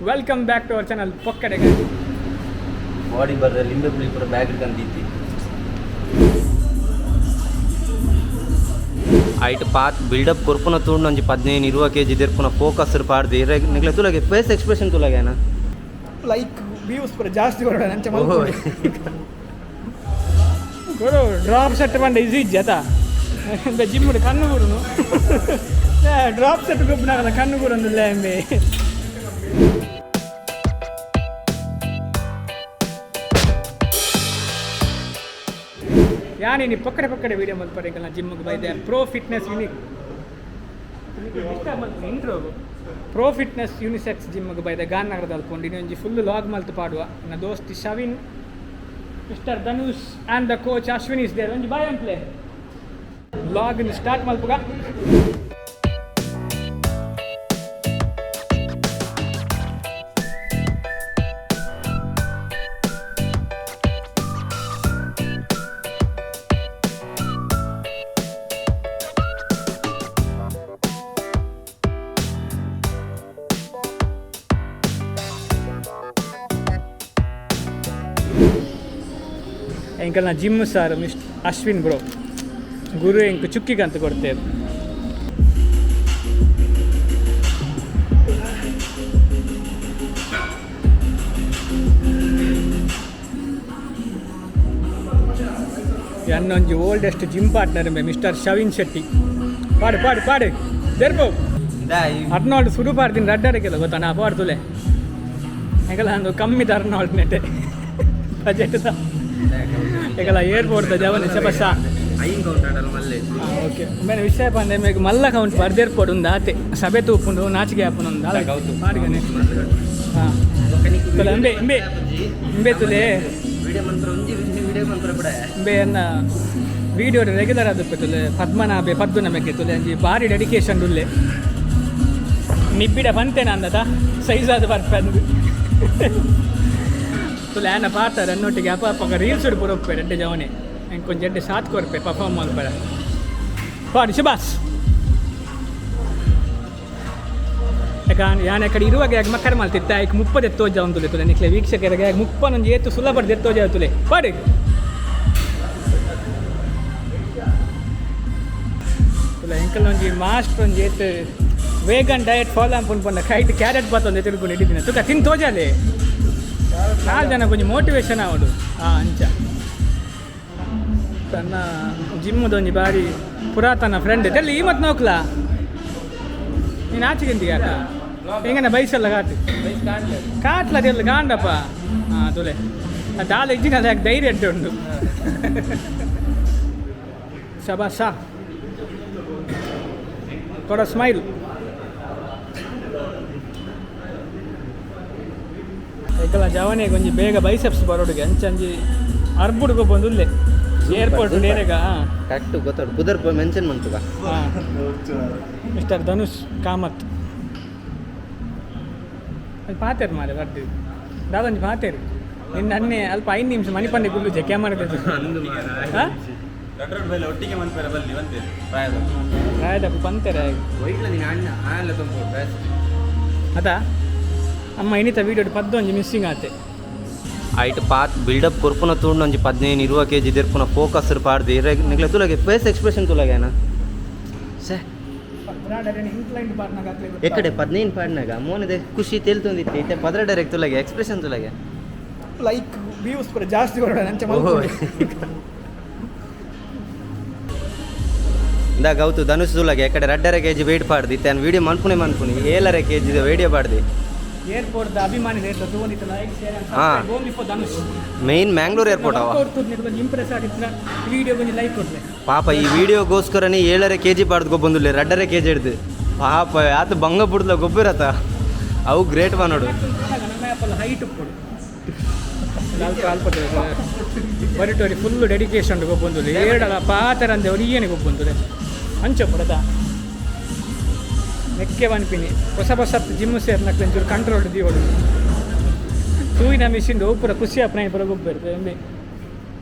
Welcome back to our channel ಪೊಕ್ಕಡೆ. ಬಾಡಿ ಬರ್ರೆ ಲಿಂಬೆ ಪುಳಿ ಪೂರ ಬ್ಯಾಗ್ ಕಂದಿತ್ತಿ. ಐಟ್ ಪಾತ್ ಬಿಲ್ಡಪ್ ಕೊರ್ಪುನ ತೂಂಡು ಒಂಜಿ 15 20 ಕೆಜಿ ದೆರ್ಪುನ ಫೋಕಸ್ ಪಾಡ್ದು ನಿಕ್ಲೆ ತೂಲಗೆ ಫೇಸ್ ಎಕ್ಸ್ಪ್ರೆಷನ್ ತೂಲಗೆ. ಲೈಕ್ ವ್ಯೂಸ್ ಪೂರ ಜಾಸ್ತಿ ಬರೋಣ ಅಂಚ. ಗುರು, ಡ್ರಾಪ್ ಸೆಟ್ ಬಂಡ ಈಸಿ ಇಜ್ಜಿ ಅತ. ಜಿಮ್ ಕಣ್ಣು ಗುರುನು ಡ್ರಾಪ್ ಸೆಟ್ ಗೊಬ್ಬನಾಗಲ್ಲ, ಕಣ್ಣು ಗುರೊಂದಿಲ್ಲ ಎಂಬೆ. ಯಾನೇನಿ ಪಕ್ಕಡೆ ಪಕ್ಕಡೆ ವೀಡಿಯೋ ಮಲ್ಪರೆ. ಜಿಮ್ಗೆ ಬೈದೆ pro fitness unique intro. Pro fitness unisex ಜಿಮ್ಗೆ ಬೈದೆ, ಗಾಂಧಿನಗರದ ಅಲ್ಪೊಂಡು. ಇನ್ನೊಂಜಿ ಫುಲ್ ಲಾಗ್ ಮಲ್ತು ಪಾಡುವ. ನನ್ನ ದೋಸ್ತಿ Shavin, Mister Dhanush and the coach Ashwin is there. ಒಂಜಿ ಬಾಯ್ ಅಂಪ್ಲೆ. ಲಾಗ್ ಸ್ಟಾರ್ಟ್ ಮಲ್ಪುಗ. ಎಂಕಲ್ನ gym sir mister Ashwin bro, ಗುರು ಎಂಕ್ ಚುಕ್ಕಿಗಂತ ಕೊಡ್ತೇವೆ. ಎನ್ನೊಂಜಿ oldest gym partner mister Shavin Shetty. ಪಾಡು ಪಾಡು ಪಾಡು, ದೆರ್ಪೋ. ಅರ್ನಾಲ್ಡ್ ಸುರು ಪಾಡ್ತೀನಿ ರಡ್ಡರಕ್ಕೆಲ್ಲ ಗೊತ್ತಾ? ನಾ ಪಾಡ್ತುಲೆ. ಎಂಕಲ ಅಂದು ಕಮ್ಮಿದ ಅರ್ನಾಲ್ಡ್ ನೆಟ್ಟೆ ಬಜೆಟ್. ಎಂಕಲ ಏರ್ಪೋರ್ಟ್ ಜವನ ಶಬಸ. ಐನ್ ಕೌಂಟ್ ಆಡಲ್ಲ ಮಲ್ಲೆ. ಓಕೆ, ಮೇಲೆ ವಿಷಯ ಪಂಡೆ ಮೇಗ್ ಮಲ್ಲ ಕೌಂಟ್ ಬರ್ದೇರ್ಪೋಡು ಉಂದು ಆತೆ. ಸಭೆ ತೂಪುಂಡು, ನಾಚಿಕೆ ಆಪುಂಡು ಉಂದು. ಪಾಡ್ಗನೆ. ಹಾಂ, ತುಲೆ ಅಂಬೆ ಇಂಬೆ ಇಂಬೆ ತುಲೆ. ವಿಡಿಯೋ ಮಂತ್ರ ಒಂಜಿ ವಿಡಿಯೋ ಮಂತ್ರ ಬಿಡ. ಇಂಬೆ ಎನ್ನ ವೀಡಿಯೋ ರೆಗ್ಯುಲರ್ ಆದುಪ್ಪೆ ತುಲೆ. ಪದ್ಮನಾಭೆ ಪದ್ಮನಾಭಕ್ಕೆ ತುಲೆ, ಅಂಜಿ ಭಾರಿ ಡೆಡಿಕೇಶನ್ ಉಲ್ಲೆ. ನಿಬ್ಬಿಡ ಬಂತೇನ ಅಂದತ ಸೈಜ್ ಆದ ಬರ್ಪೆ ಅಂದು ತುಲೆ. ಆನ ಪಾತಾರ ಅನ್ನೊಟ್ಟಿಗೆ ಅಪ್ಪ ಅಪ್ಪ ರೀಲ್ಸ್ ಪುರಪ್ಪೆ ರೆಡ್ಡೆ ಜವನೆ. ಎಂಕ್ ಕೊಂಚ ಎಡ್ಡೆ ಸಾಥ್ ಕೊರ್ಪೆ ಪರ್ಫಾರ್ಮ್ ಮಲ್ಪರ. ಪಾಡು, ಶುಭಾಸ್. ಯಾಕ ಯಾನ್ ಕಡೆ ಇರುವಾಗ ಯಾಕೆ ಮಕ್ಕಳ ಮಲ್ತಿತ್ತ ಐಕ್ 30 ಎತ್ತೋಜ ಉಂತುಲೆ. ತುಲೆ ನಿಕ್ಲೆ ವೀಕ್ಷಕರಿಗೆ ಮುಪ್ಪನೊಂದು ಏತು ಸುಲಭ ಎತ್ತೋಜ ತುಲೆ. ಪಾಡು ತುಲೆ. ಎಂಕಲ್ ಒಂಜಿ ಮಾಸ್ಟರ್ ಒಂಜಿ ಏತ್ ವೇಗನ್ ಡಯಟ್ ಫಾಲೋ ಅನ್ಪುಂಡು ಪಂಡ ಕೈಟ್ ಕ್ಯಾರೆಟ್ ಬಾತೊಂದು ತಿರುಗುಂಡು ಹಿಡಿದಿನ ತುಕ ತಿನ್ ತೋಜಾಲೆ. ನಾಲ್ ಜನ ಕೊಂಚ ಮೋಟಿವೇಶನ್ ಆವಡು. ಹಾಂ, ಅಂಚ ತನ್ನ ಜಿಮ್ಮದೊಂಜಿ ಬಾರಿ ಪುರಾತನ ಫ್ರೆಂಡ್ ತೆಲ್ಲಿ. ಈ ಮತ್ತು ನೋಕ್ಲಾ ನೀನು ಆಚೆಗಿಂತಿ ಯಾಕ ಹೆಂಗನ ಬೈಸಲ್ಲ ಕಾಟ್ ಕಾಟ್ಲ ತೆಲ್ಲ ಕಾಂಡಪ್ಪ. ಹಾಂ, ತುಲೆ ದಾಲ ಇಜ್ಜಿನ ಯಾಕೆ ಧೈರ್ಯ ಅಡ್ಡ ಉಂಟು. ಶಬಾಷ, ಥೋಡ ಸ್ಮೈಲ್. ಏಕಲ ಜವನಿಗೆ ಒಂಜಿ ಬೇಗ ಬೈಸೆಪ್ಸ್ ಬರೋಡುಗೆ ಅಂಚಂಜಿ ಅರ್ಬುಡುಗು ಬಂದುಲ್ಲೆ ಏರ್ಪೋರ್ಟ್ ಡೇರೆಗ. ಕರೆಕ್ಟ್ ಗೊತ್ತಾಡು, ಪುದರ್ ಮೆನ್ಷನ್ ಮಂತುಗ. ಹಾಂ, ಮಿಸ್ಟರ್ ಧನುಷ್ ಕಾಮತ್. ಅದು ಪಾತೇರು ಮಾರೆ ಬರ್ತೀವಿ. ದಾದೊಂಜಿ ಪಾತೇರು ನಿನ್ನ ಅನ್ನೆ ಅಲ್ಪ 5 ನಿಮಿಷ ಮಣಿಪಂಡೆ ಗುಲ್ಲುಜೆ ಕ್ಯಾಮರಾ. ಹಾಂ. ಒಟ್ಟಿಗೆ ಮನ್ಪೆರ ಬಲ್ಲಿ ಒಂದೇ ಪ್ರಾಯದ. ರಾಯದಪ್ಪು ಪಂತೆರೆ. ವೈಟ್ಲ ನೀನು ಅಣ್ಣ ಆಲ್ಲ ತಂಪು. ಅದ ಅಮ್ಮ ಇನ್ನಿತ ವೀಡಿಯೋ ಪದ್ದೊಂಜಿ ಮಿಸ್ಸಿಂಗ್ ಆತೆ. ಐಟ್ ಪಾತ್ ಬಿಲ್ಡಪ್ ಕೊರ್ಪುನ ತೂಂಡು ಒಂಜಿ 15 20 ಕೆಜಿ ದೆರ್ಪುನ ಫೋಕಸ್ ಪಾಡ್ದು ನಿಕ್ಲೆ ತೂಲಗೆ ಫೇಸ್ ಎಕ್ಸ್ಪ್ರೆಷನ್ ತೂಲಗೆ. ಸೇ ಎಕ್ಕಡೆ 15 ಪಾಡ್ನಾಗ ಮೋನದೆ ಖುಷಿ ತೇಲ್ತೊಂದಿತ್ತು. ಇತ್ತೆ ಪದ್ರ ತುಲಗೆ ಎಕ್ಸ್ಪ್ರೆಷನ್ ತುಲಗೆ. ಲೈಕ್ ವ್ಯೂಸ್ ಪೂರ ಜಾಸ್ತಿ ಬರೋಣ ಅಂಚ. ಇಂದ ಗೌತು ಧನುಷ್ ತುಲಗೆ ಎಕಡೆ 2.5 ಕೆಜಿ ವೆಯ್ಟ್ ಪಾಡ್ದು. ಇತ್ತೆ ವಿಡಿಯೋ ಮನ್ಪುನೆ ಮನ್ಪುನಿ 7.5 ಕೆಜಿ ವಿಡಿಯೋ ಪಾಡ್ದು. ಏರ್ಪೋರ್ಟ್ ಅಭಿಮಾನಿ ರೇಟ್ ತಗೊಂಡಿತ್ತು. ಲೈಕ್ ಶೇರ್ ಹಾ. Only for Dhanush. Main Mangalore airport ಅವ. ವರ್ಕೌಟ್ ಇಂಪ್ರೆಸ್ ಆಗಿತ್ತು, ವಿಡಿಯೋ ಕೊಂಚ ಲೈಕ್ ಕೊಡ್ಲೆ. ಪಾಪ, ಈ ವಿಡಿಯೋಗೋಸ್ಕರನೇ 7.5 ಕೆಜಿ ಪಾಡ್ದು ಬಂದುಲ್ಲೆ. 2.5 ಕೆಜಿ ಹಿಡ್ದು ಪಾಪ ಆತ ಬಂಗ ಬಿಡ್ಲ ಗೊಬ್ಬಿರತ. ಅವು ಗ್ರೇಟ್ ಬಾ ನೋಡು. ನಮ್ಮ ಹೈಟ್ ಉಪ್ಪುಡು ಅಲ್ಪ ಅಲ್ಪ ಬರಿಟೋರಿ ಫುಲ್ ಡೆಡಿಕೇಶನ್ ಗೊಬ್ಬೊಂದು ಏಡಲ ಪಾತರಂದೆ ಒರಿಯನೆ ಗೊಬ್ಬೊಂದುಲೆ ಅಂಚ ಪಡದ ನೆಕ್ಕೆ ಪನ್ಪಿನಿ. ಹೊಸ ಹೊಸ ಜಿಮ್ ಸೇರ್ನಕ್ಲೆ ಒಂಚೂರು ಕಂಟ್ರೋಲ್ ದೀವೊಡು. ತೂಯಿನ ಮಿಷಿನ್ ಪೂರ ಖುಷಿ ಆಪುನ ಪೂರ ಗೊಬ್ಬೆರ್ದು ಎಂಬೆ.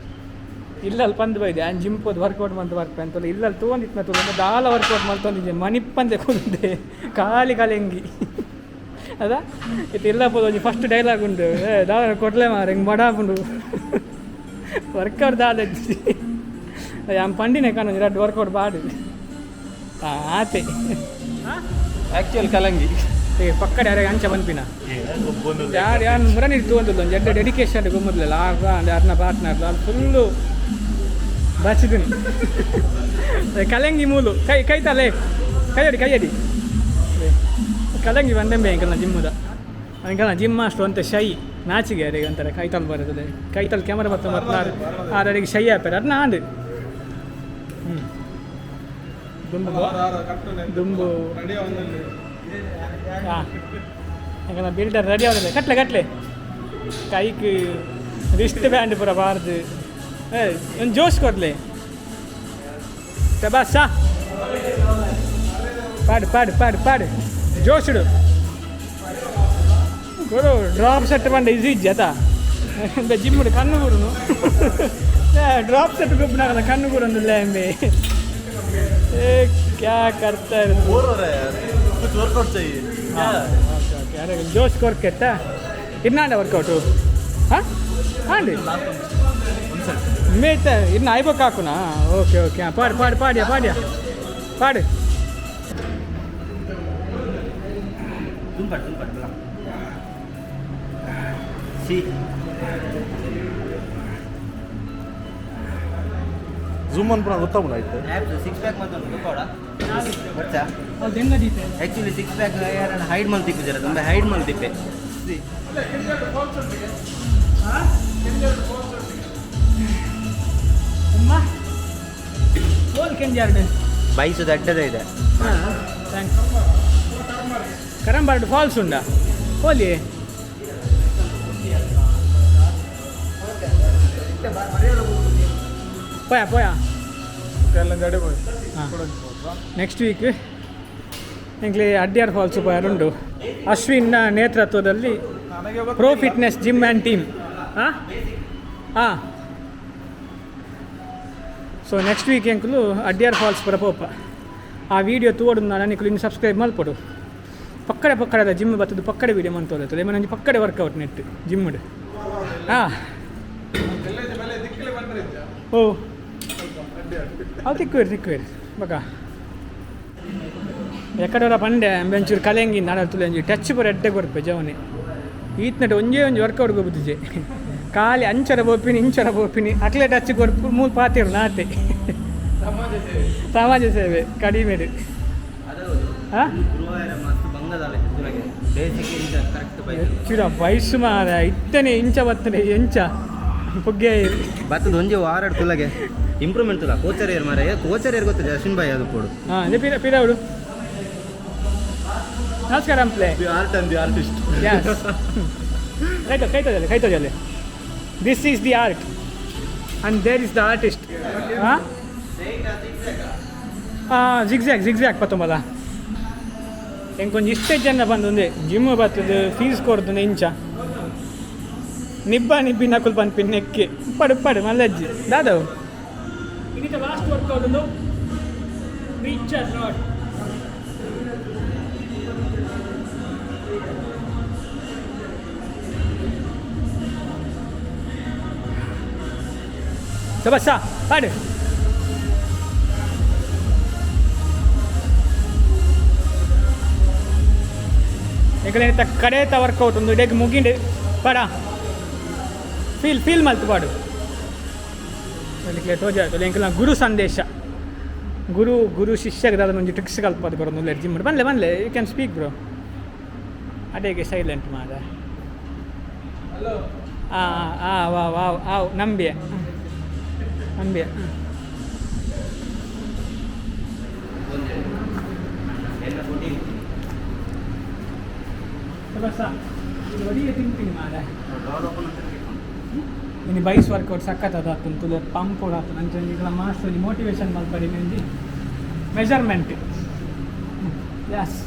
ಇಲ್ಲಲ್ಲಿ ಪಂದ್ ಬೈದೆ ಆನ್ ಜಿಮ್ ಪೋದು ವರ್ಕೌಟ್ ಮಂತ್ ಬರ್ಪೆ ಅಂತಲ್ಲ. ಇಲ್ಲಲ್ಲಿ ತೂವೊಂದಿತ್ತಿನ ತೂವೊಂದು ದಾಲ ವರ್ಕೌಟ್ ಮಲ್ತೊಂದಿದ್ದೆ. ಮನಿಪ್ಪಂದೆ ಕುಂದೆ ಖಾಲಿ ಖಾಲಿ ಎಂಗಿ. ಅದ ಇತ್ತು ಇಲ್ಲ ಪೋದು ಒಂಜಿ ಫಸ್ಟ್ ಡೈಲಾಗ್ ಉಂಟು. ಏ ದಾದ ಕೊಡ್ಲೆ ಮಾರ, ಹಿಂಗೆ ಬಡಾಪುಂಡು ವರ್ಕೌಟ್ ದಾದ. ಯಾನ್ ಪಂಡಿನೆ ಕಾಣು ರಡ್ಡ್ ವರ್ಕೌಟ್ ಬಾಡು ಆತೆ. ಆಕ್ಚುಯಲ್ ಕಲಂಗಿ. ಏ ಪಕ್ಕಡೆ ಯಾರಿಗೆ ಅಂಚ ಪನ್ಪಿನ ಯಾರು ಯಾರು ಮುರನಿ ತೂವೊಂದುಲ್ಲ. ಒಂಜಿ ಎಡ್ಡೆ ಡೆಡಿಕೇಶನ್ ಗೊಮ್ಮುದ್ಲಲ್ಲ ಆಗ ಅರ್ನ ಪಾರ್ಟ್ನರ್ ಅಲ್ಲಿ ಫುಲ್ಲು ಬಚ್ಚಿದ್ದೀನಿ. ಕಲಂಗಿ ಮೂಲು ಕೈ ಕೈತಲೆ ಕೈಯಡಿ ಕೈಯಡಿ ಕಲಂಗಿ ಬಂದೆಂಬೆ. ಎಂಕಲ್ನ ಜಿಮ್ಮುದ ಎಂಕಲ್ನ ಜಿಮ್ ಮಾಸ್ಟರ್ ಅಂತ ಶೈ, ನಾಚಿಗೆ ಯಾರಿಗೆ ಅಂತಾರೆ. ಕೈತಲ್ ಬರ್ತದೆ, ಕೈತಲ್ ಕ್ಯಾಮರಾ ಬತ್ತ ಮತ್ತು ಆರಿಗೆ ಶೈ ಆಪೇರ ಅದ್ನ ಆಂಡ್. ಹ್ಞೂ ದುಂಬು ದುಂಬು. ಹಾಂ, ಎಂಕಲ್ನ ಬಿಲ್ಡರ್ ರೆಡಿ ಆಗೋದಿಲ್ಲ. ಕಟ್ಲೆ ಕಟ್ಲೆ ಕೈಕ್ ರಿಸ್ಟ್ ಬ್ಯಾಂಡ್ ಪೂರ ಬಾರ್ದು. ಏ ಒಂದು ಜೋಶ್ ಕೊಡ್ಲೆ ಶಬಾಷಾ. ಪಾಡು ಪಾಡು ಪಾಡು ಪಾಡು ಜೋಶುಡು ಗುರು. ಡ್ರಾಪ್ ಸೆಟ್ ಬಂಡ ಈಸಿ ಇಜ್ಜಿ ಅತ. ಜಿಮ್ಮುಡು ಕಣ್ಣು ಗುರುನು ಡ್ರಾಪ್ ಸೆಟ್ ಗುಬ್ಬನಾಗಲ್ಲ ಕಣ್ಣು ಗುರು ಎಂಬೆ. ಏ ಕ್ಯಾ ಕರ್ತಾ ಇರೋದು? बोर हो रहा है यार, कुछ वर्कआउट चाहिए. ಓಕೆ ಓಕೆ, ಅರೆ ಜೋಶ್ ಕೊರ್ಕೆತ್ತ ಇರ್ನಾಂಡ ವರ್ಕೌಟು. ಹಾಂ ಹಾಂ ಮೇತ ಇನ್ನು ಐಬಕ್ ಹಾಕುನಾ? ಓಕೆ ಓಕೆ, ಹಾಂ ಪಾಡು ಪಾಡು ಪಾಡ್ಯ ಪಾಡ್ಯ ಪಾಡು. ದುಂಪಟ್ ದುಂಪಟ್ ಬಲ ಸಿ. ಜೂಮ್ ಅನ್ಪುನ ಗೊತ್ತಾಗುಣ ಆಯ್ತು. ಸಿಕ್ಸ್ ಪ್ಯಾಕ್ ಮತ್ತೊಂದು ಗೊತ್ತೋಡ ಬರ್ಚಾ. ಹೌದು, ಹೆಂಗದೀತೆ? ಆಕ್ಚುಲಿ ಸಿಕ್ಸ್ ಪ್ಯಾಕ್ ಯಾರನ್ನ ಹೈಡ್ ಮಲ್ತಿಪ್ಪು ಜರ, ತುಂಬ ಹೈಡ್ ಮಲ್ತಿಪ್ಪೆ. ಸಿ. ಅಮ್ಮ ಹೋಲ್ ಕೆಂಜಾರ್ಡ್. ಬೈಸು ದಡ್ಡದ ಇದೆ. ಹಾಂ, thanks. ಕರಂಬಾರ್ಡ್ ಫಾಲ್ಸ್ ಉಂಡಾ ಹೋಲಿ? ಪೋಯಾ ಪೋಯಾ. ಹಾಂ, ನೆಕ್ಸ್ಟ್ ವೀಕ್ ಎಂಕ್ಲೆ ಅಡ್ಯಾರ್ ಫಾಲ್ಸ್ ಪೋಯಾರುಂಡು ಅಶ್ವಿನ್ನ ನೇತೃತ್ವದಲ್ಲಿ pro fitness gym and team. ಹಾಂ ಹಾಂ, ಸೊ ನೆಕ್ಸ್ಟ್ ವೀಕ್ ಎಂಕುಲು ಅಡ್ಯಾರ್ ಫಾಲ್ಸ್ ಪೂರ ಪೋಪ. ಆ ವಿಡಿಯೋ ತೋಡು ನಾನು ನಿಕುಲು ಇನ್ನು ಸಬ್ಸ್ಕ್ರೈಬ್ ಮಲ್ಪೊಡು. ಪಕ್ಕಡೆ ಪಕ್ಕಡೆದ ಜಿಮ್ ಬತ್ತದು ಪಕ್ಕಡೆ ವೀಡಿಯೋ ಮಂತೋದತ್ತದೆ ಒಂಜಿ ಪಕ್ಕಡೆ ವರ್ಕೌಟ್ ನೆಟ್ ಜಿಮ್ಡ್. ಹಾಂ, ಓ ಅವು ತಿಕ್ಕುವೇರು ತಿಕ್ಕುವೇರು ಬಕ ಎಕಡೋರ ಪಂಡೆ ಒಂಚೂರು ಕಲೆಂಗಿ ನಾಡ ತುಲೆ ಒಂಜಿ ಟಚ್ ಪೂರ ಎಡ್ಡೆ ಕೊರ್ಪೆ ಜವನೆ. ಈತ್ನಟ್ ಒಂಜೇ ಒಂಜಿ ವರ್ಕೌಟ್ ಗೊಬ್ಬುದಿಜೆ. ಖಾಲಿ ಅಂಚರ ಬೋಪಿನಿ ಇಂಚರ ಬೋಪಿನಿ ಅಕ್ಲೆ ಟಚ್ ಕೊರ್ಪು ಮೂಲು ಪಾತಿರು ನಾತೆ. ಸಮಾಜ ಸೇವೆ ಕಡಿಮೆ. ಹಾಂ. ಗುರುವಾರ ಮಸ್ತ್ ಬಂಗದಾಲ ಬೇಸಿಕ್ ಇಂಚ ಕರೆಕ್ಟ್ ಬೈಸ್. ಹೆಚ್ಚಿನ ವಯಸ್ಸು ಮಾರ ಇತ್ತನೆ ಇಂಚ ಬತ್ತನೆ ಎಂಚ ಪುಗ್ಗೆ. ಬತ್ತದ ಒಂಜಿ ವಾರ ತುಲಗೆ ಇಂಪ್ರೂವ್ಮೆಂಟ್ ತುಲ. ಕೋಚರ್ ಏರ್ ಮಾರ, ಕೋಚರ್ ಏರ್ ಗೊತ್ತಿದೆ? ಅಶ್ವಿನ್ ಭಾಯ್ ಅದು ಕೊಡು. ಹಾಂ, ಪಿರ ಪಿರವಡು. ನಮಸ್ಕಾರ ಅಂಪ್ಲೆ. The art and the artist. Yes. ಕೈತ ಕೈತಜಲೆ ಕೈತಜಲೆ. This is the art and there is the artist. ಹಾಂ ಹಾಂ, ಜಿಗ್ಜ್ಯಾಗ್ ಜಿಗ್ಜ್ಯಾಗ್ ಪತ್ತೊಂಬಲ್ಲ. ಎಂಕೊಂಜಿ ಇಷ್ಟೇ ಜನ ಬಂದೊಂದೆ ಜಿಮ್ ಬರ್ತದೆ, ಫೀಸ್ ಕೊಡ್ತದೆ. ಇಂಚ ನಿಬ್ಬ ನಿಬ್ಬಿ ನಕುಲ್ ಪನ್ಪಿ ನೆಕ್ಕೆ ಪಡು ಪಡು ಮಲ್ಲಜ್ಜಿ ದಾದವು. ಇದಕ್ಕೆ ಲಾಸ್ಟ್ ವರ್ಕೌಟ್ ಒಂದು ರೀಚರ್ ರಾಡ್. ಶಬಾಷ ಪಾಡು. ಎಂಕಲೆ ಕಡೇತ ವರ್ಕೌಟ್ ಒಂದು ಇಡೀ ಮುಗಿಂಡು. ಪಾಡ ಫೀಲ್ ಫೀಲ್ ಮಲ್ತು ಪಾಡು. ತೋಜ ಎಂಕಲ್ನ ಗುರು ಸಂದೇಶ. ಗುರು ಗುರು ಶಿಷ್ಯಗೆ ದಾದ ಒಂಜಿ ಟ್ರಿಕ್ಸ್ ಕಲ್ಪದು ಕೊರೊಂದು ಜಿಮ್. ಬನ್ಲೆ ಬನ್ಲೆ. You can speak bro. ಅಡೇಗೆ ಸೈಲೆಂಟ್ ಮಾಡ. ಹಾಂ ಹಾಂ, ವಾ ವಾ ಆವ್ ನಂಬಿಯ ನಂಬಿಯ. ಒಂಜಿ ಎಲ್ಲ ಕೊಡಿ. ಬಸ ಒಡಿಗೆ ತಿಂತೀನಿ ಮಾರ. ಇನ್ನು ಬೈಸ್ ವರ್ಕೌಟ್ ಸಖತ್ ಅದು ಆತುಂಡು ತುಲೆ ಪಂಪ್ ಆತುಂಡು. ಅಂಚ ಒಂಜಿ ಇಕಲ ಮಾಸ್ಟರ್ ಒಂಜಿ ಮೋಟಿವೇಶನ್ ಮಲ್ಪಡಿ ಒಂಜಿ ಮೆಜರ್ಮೆಂಟ್. ಯಸ್,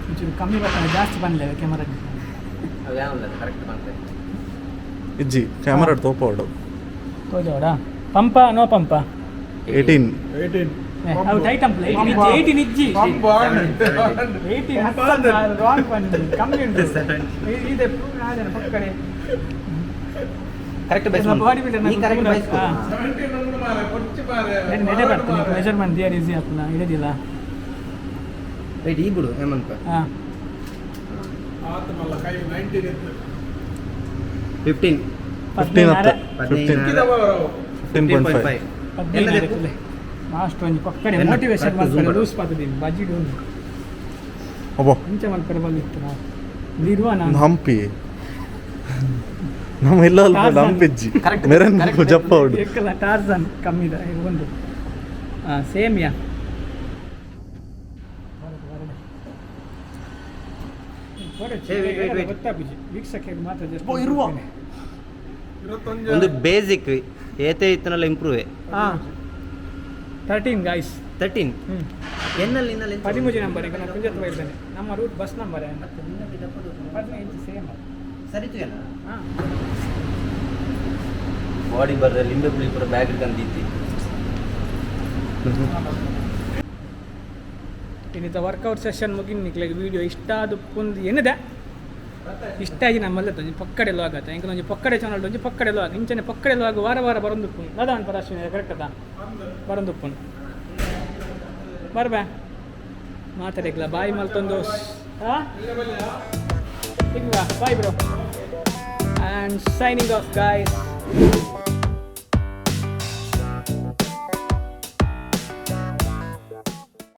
ಒಂಚೂರು ಕಮ್ಮಿ ಬರ್ತಾನೆ, ಜಾಸ್ತಿ ಬನ್ಲೆ ಕ್ಯಾಮರಾ. ಅವು ಯಾವಲ್ಲ ಕರೆಕ್ಟ್ ಬಂತೆ. ಇಜ್ಜಿ ಕ್ಯಾಮರಾ ತೋಪೋಡು. ತೋಜೋಡ ಪಂಪ ನೋ ಪಂಪ. 18. ಅವು ಟೈಟ್ ಅಂಪ್ಲ 18 ಇಜ್ಜಿ. 18 ರಾಂಗ್ ಬಂದು ಕಮ್ಮಿ ಉಂಟು. ಇದೆ ಪಕ್ಕಡೆ. ಕರೆಕ್ಟ್ ಬೈಸ್. Body builder. ಈ ಕರೆಕ್ಟ್ ಬೈಸ್. ನೆಡೆ ಬರ್ತದೆ ಮೆಜರ್ಮೆಂಟ್ there easy ಆಗ್ತದ ಇಡೋದಿಲ್ಲ. ರೈಟ್, ಈ ಬಿಡು ಹೇಮಂತ. ಹಾಂ. 15. 15 ಹತ್ತು. 15. 15.5. 15. ಮಾಸ್ಟರ್ ಒಂಜಿ ಪಕ್ಕಡೆ ಎನ್ನ? ಮೋಟಿವೇಶನ್ correct zoom ಮಾಡ್ತಾರೆ. ಮಾಡು. ಲೂಸ್ ಪಾತದಿ ಬಜ್ಜಿಡ್ ಉಂಡು. ಅಬ್ಬೋ. ಅಂಚ ಮಲ್ಪರೆ ಬಲ್ಲಿತ್ತು ನಾವು ಇರುವ ಒಂದು ನಾನು. ಹಂಪಿ ನಮ್ಮ ಇಲ್ಲ ಅಲ್ಪ. ಟಾರ್ಜನ್. ಹಂಪಿಜ್ಜಿ. Correct, maroon correct. ಜಪ್ಪ ಉಂಡು. ಎಕ್ಕಲ ಟಾರ್ಜನ್ ಕಮ್ಮಿ ಇದೆ ಒಂದು. ಹಾಂ, semiya. Hey, wait, wait, wait. ಗೊತ್ತಾಗುಜಿ ವೀಕ್ಷಕರಿಗೆ ಮಾತ್ರ just. ಇರುವ. ಒಂದು ಬೇಸಿಕ್ ಏತೆ ಇತ್ತನಲ್ಲ ಇಂಪ್ರೂವ್. ಹಾಂ, 13 ಗಾಯ್ಸ್. 13. ಹ್ಞೂ. ಎನ್ನಲ್ಲಿ ಇನ್ನಲ್ಲಿ. 13 ನಂಬರ್. ಈಗ ನಾನು ಕುಂಜತ್ವ ಇದ್ದೇನೆ. ನಮ್ಮ ರೂಟ್ ಬಸ್ ನಂಬರ್ 15 ಸೇಮ್. ಸರಿ. ಹಾಂ. ಬಾಡಿ ಬರ್ರೆ ಲಿಂಬೆ ಪುಳಿ ಪೂರ ಬ್ಯಾಗ್ ಇಟ್ಕೊಂಡೀತಿ. ಇನ್ನಿತ ವರ್ಕೌಟ್ ಸೆಷನ್ ಮುಗಿನ. ನಿಕ್ಲೆಗ್ ವೀಡಿಯೋ ಇಷ್ಟ ಆದ ಪುಂದು ಏನಿದೆ ಇಷ್ಟ ಆಗಿ ನಮ್ಮಲ್ಲ ಒಂಜಿ ಪಕ್ಕಡೆ ಆಗತ್ತೆ. ಎಂಕಲ್ ಒಂಜಿ ಪಕ್ಕಡೆ ಚಾನಲ್, ಒಂಜಿ ಪಕ್ಕಡೆ ಆಗ ಇಂಚನೆ ಪಕ್ಕಡೆ ಆಗ ವಾರ ವಾರ ಬರೊಂದುಪ್ಪುನು. ಅದ ಪರಾಶ್ವಿನಿ, ಕರೆಕ್ಟ್ ಅದ? ಬರೊಂದುಪ್ಪುನು. ಬರ್ಬಾ ಮಾತಾಡಿಕ್ಲ. ಬಾಯ್ ಮಲ್ತೊಂದು. ಹಾಂ, boy bro and signing off guys.